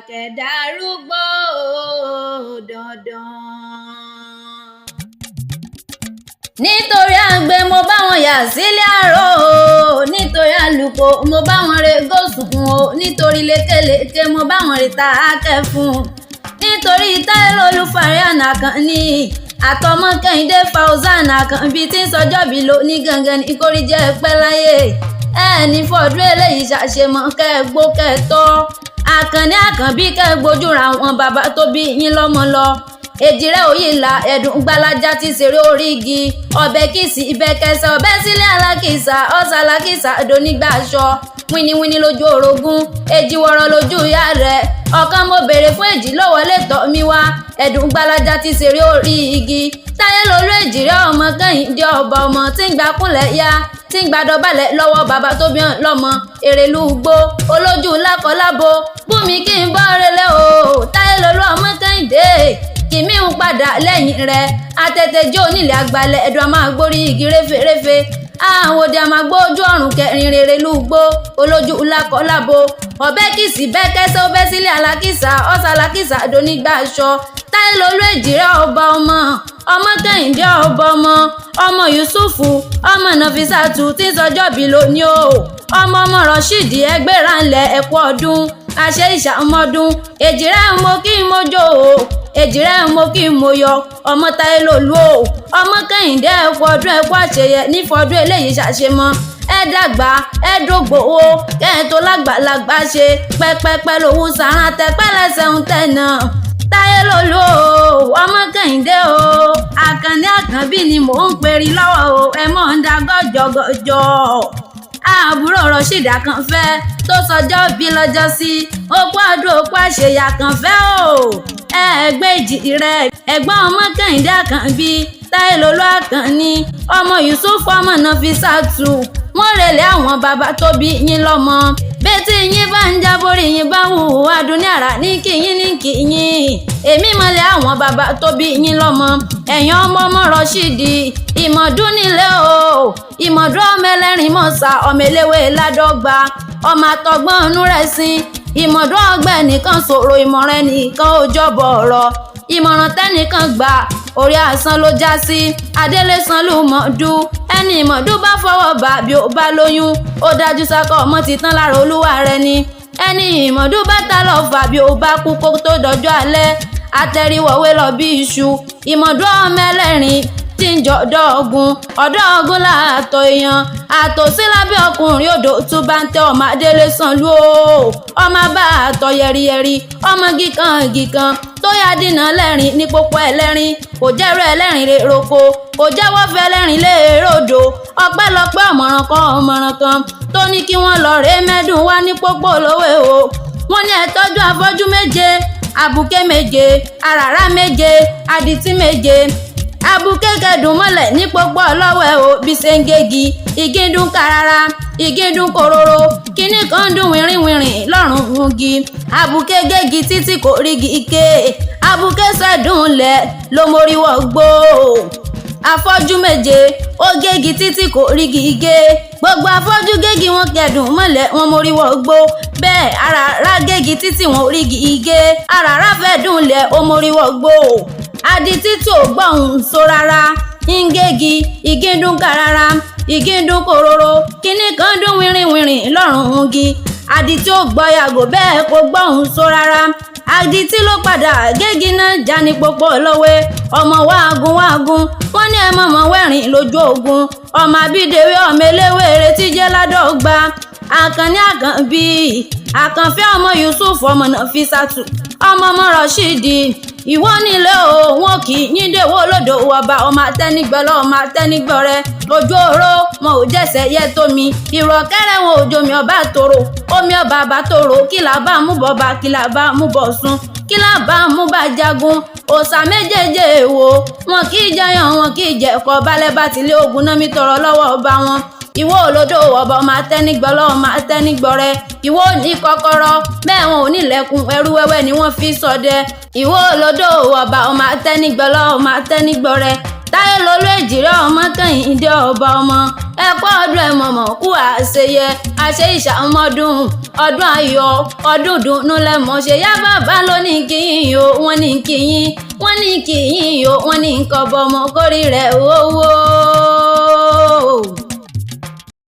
Kẹ̀dárúgbó dandan. Nítorí àgbẹ̀ mo bá wọn yà sílé àárọ̀ o, nítorí àlùkò mo bá wọn re gòsùn o, nítorí lékelèké mo bá wọn re ta ákẹ́ fún un, nítorí Táyé Lolú Fàríànà Àkànní àtọmọ Kẹ́hìndé Fauzan Àkànbí tí ń sọjọ́bí ló ní gangan ní kórìíjẹ́ pẹ́ láyé. Ẹ ní fọdún eléyìí ṣàṣemọ kẹ́ ẹ gbó kẹ́ ẹ tọ́. Àkànní Àkànbí kẹ́ ẹ gbójúra àwọn bàbá tó bí yín lọ́mọ lọ. Èjìrẹ́ òyìnlá ẹ̀dùn gbalaja ti ṣeré orí igi ọbẹ̀ kìsì ibẹ̀ kẹsẹ̀ ọbẹ̀ sílẹ̀ alákìsà ọ̀sà alákìsà donígbà aṣọ wíníwíní lójú orogún, èjìwọ̀rọ̀ lójú ìyá rẹ̀. Ọ̀kan mo béèrè fún èjì lọ́wọ́ lè tọ́ mi wá. Ẹ̀dùn gbalaja ti ṣeré orí igi. Táyé Lolú èjìrẹ́ ọmọ Kẹ́hìndé ọba ọmọ tí ń gbà kúnlẹ̀ yá tí ń gbàdọ̀balẹ̀ lọ́wọ́ bàbá tó bí lọ́mọ èrèlú gbó olójú lákọlábo bùnmi kí n bọ́ relé o. Táyé Lolú ọmọ Kẹ́hìndé kìmí ń padà lẹ́yìn rẹ̀ àtẹ̀tẹ̀jọ́ onílẹ̀ àgbàlẹ̀ ẹ̀dùn a máa gbórí igi réferéfe, àwọn òde a máa gbójú ọ̀run kẹrin rere lúgbó olójú lákọlábo ọbẹ̀ kìsì bẹ́ẹ̀ kẹsẹ́ ó bẹ́ sílẹ̀ alákìsà ọ̀sà alákìsà donígbà aṣọ. Táyé Lolú èjìrẹ́ ọba ọmọ ọmọ Kẹ́hìndé ọba ọmọ ọmọ Yusufu ọmọ Nafisatu tí ń sọjọ́ bí lónìí o, ọmọ ọmọ Rashidi ẹgbẹ́ra ńlẹ̀ ẹ̀kú ọdún àṣẹ ìṣàmọ́dún. Èjìrẹ́ mo kí n mojó o, èjìrẹ́ mo kí n mo yọ ọmọ Táyé Lolú o, ọmọ Kẹ́hìndé ẹ̀kú ọdún ẹ̀kú àṣeyẹ nífọdún eléyìí ṣàṣemọ. Ẹ dàgbà ẹ dògbò o, kẹ́hìn tó lágbàlagbà ṣe pẹ́pẹ́pẹ́ lòun sàrán tẹpẹ́ lẹ́sẹ̀ ń tẹ̀ náà. Táyé Lolú o, ọmọ Kẹ́hìndé o, Àkànní Àkànbí ni mò ń perí lọ́wọ́ o, ẹ mọ̀ ń da gọ́jọ́gọ́jọ́. Àbúrò Rasheed Àkànfẹ́ tó sọjọ́ bí lọ́jọ́ sí, okú ọdún okú àṣeyà Àkànfẹ́ o, ẹgbẹ́ ìjì rẹ̀ ẹ̀gbọ́n ọmọ Kẹ́hìndé Àkànbí Táyé Lolú Àkànní ọmọ Yusuf ọmọ Nafisatu wọ́n rẹ̀lẹ̀ àwọn bàbá tó bí yín lọ́mọ. Bẹ́tí yín bá ń jábórí yín bá wù adùn ní àrà ní kíyín ní kíyín. Èmi mọ̀lẹ́ àwọn bàbá tó bí yín lọ́mọ. Ẹ̀yàn ọmọ ọmọ Rashidi ìmọ̀dún nílé o, ìmọ̀dún ọmọ ẹlẹ́rìn mọ̀sá ọmọ eléwé ládọ́gba ọmọ àtọ̀gbọ́n inú rẹ̀ sin ìmọ̀dún ọgbẹ́ nìkan sọ̀rọ̀ ìmọ̀ràn ẹnìkan ò jọ̀bọ̀ ọ̀rọ̀ ìmọ̀ràn tẹ́nìkan gbà orí asán ló já sí. Adélé san ló mọ̀ọ́dú ẹni ìmọ̀ọ́dú bá fọwọ́ bà bí ó bá lóyún ó dájú sákọ̀ ọmọ ti tán lára olúwa rẹ ni. Ẹni ìmọ̀ọ́dú bá ta lọ fà bí ó bá kú kó tó dọjọ́ alẹ́ àtẹ̀ríwọ̀wé lọ bí iṣu. Ìmọ̀ọ́dú ọmọ ẹlẹ́rìn tí ń jọ ọ̀dọ́ ogun ọ̀dọ́ ogun láàtọ̀ èèyàn àtòsí lábẹ́ ọkùnrin odò tún bá ń tẹ ọmọ adélé san lú o, ọmọ bá àtọ̀ yẹriyẹri ọmọ gíkan gíkan tó yá dínà lẹ́rìn ní pópó ẹlẹ́rìn kò jẹ́rọ ẹlẹ́rìn lè roko kò jẹ́wọ́ fẹ́ ẹlẹ́rìn lè ròdò. Ọpẹ́lọpẹ́ ọ̀mọ̀ràn kan ọ̀mọ̀ràn kan tó ní kí wọ́n lọ rèé mẹ́dùn wá ní pópó lówó o. Wọ́n ní ẹ tọ́jú afọ́jú méje, àbùké méje, àràrá méje, adití méje. Abuké kẹdùn mọ́lẹ̀ ní pópó ọlọ́wẹ́ o, bí ṣe ń gégi igi ń dún karara igi ń dún kororo kinní kan ń dún wìrìwìrì lọ́rùn igi. Abuké gégi títí kò rígi ike, abuké sẹ́dùn lẹ̀ ló móríwọ́ gbó. Afọ́jú méje ó gégi títí kò rígi ige, gbogbo afọ́jú gégi wọn kẹdùn mọ́lẹ̀ wọn móríwọ́ gbó. Bẹ́ẹ̀ àràrá gégi títí wọn rígi ige, àràrá fẹ́ dùn lẹ̀ ó móríwọ́ gbó. Adití tí ò gbọ́hùn so rárá ń gégi igi ń dún karara igi ń dún kororo kinní kan dún wìrìwìrì lọ́rùn igi. Adití ò gbọ́ yàgò bẹ́ẹ̀ kò gbọ́hùn so rárá. Adití ló padà gégi náà já ní pópó lọ́wẹ́. Ọmọ wáagun wáagun wọ́n ní ẹ mọ̀mọ́ wẹ̀rìn lójú ogun ọmọ abídèwé ọmọ eléwé retí jẹ́ ládọ́gba. Àkànní Àkànbí Àkànfẹ́ ọmọ Yusuf ọmọ Nafisatu ọmọ ọmọ Rashidi ìwọ nílé o, wọn kì í yíndéwó lódò ọba ọmọ atẹnigbọlọ ọmọ atẹnigbọrẹ ojú oró wọn ò jẹsẹ yẹ tómi ìrọ̀kẹ́rẹ́ wọn ò jomi ọba tòrò omi ọba bá tòrò kí là bá mú bọba kí là bá mú bọ̀ sùn kí là bá mú bá jagun òòṣà méjèèjì èèwò wọn kì í jẹyàn wọn kì í jẹ̀kọ balẹ̀ bá tilé ogun náà mi tọrọ lọ́wọ́ ọba wọn. Ìwọ olódò ọba ọmọ atẹnigbọlọ ọmọ atẹnigbọrẹ ìwọ ní kọ́kọ́rọ́ bẹ́ẹ̀ wọn ò nílẹ̀kùn ẹrú wẹ́wẹ́ ni wọ́n fi ṣọdẹ. Ìwọ olódò ọba ọmọ atẹnigbọlọ ọmọ atẹnigbọrẹ. Táyé Lolú èjìrẹ́ ọmọ Kẹ́hìndé ọba ọmọ ẹ̀kọ́ ọdún ẹ̀ mọ̀mọ́ kú àṣeyẹ àṣẹ ìṣàmọ́dún ọdún ayọ̀ ọdún dùnú lẹ́mọ̀ ṣe. Yá bàbá ló ní kíyìn o, wọ́n ní kíyìn, wọ́n ní kíyìn o, wọ́n ní nǹkan bọ́mọ kórì rẹ̀ owó.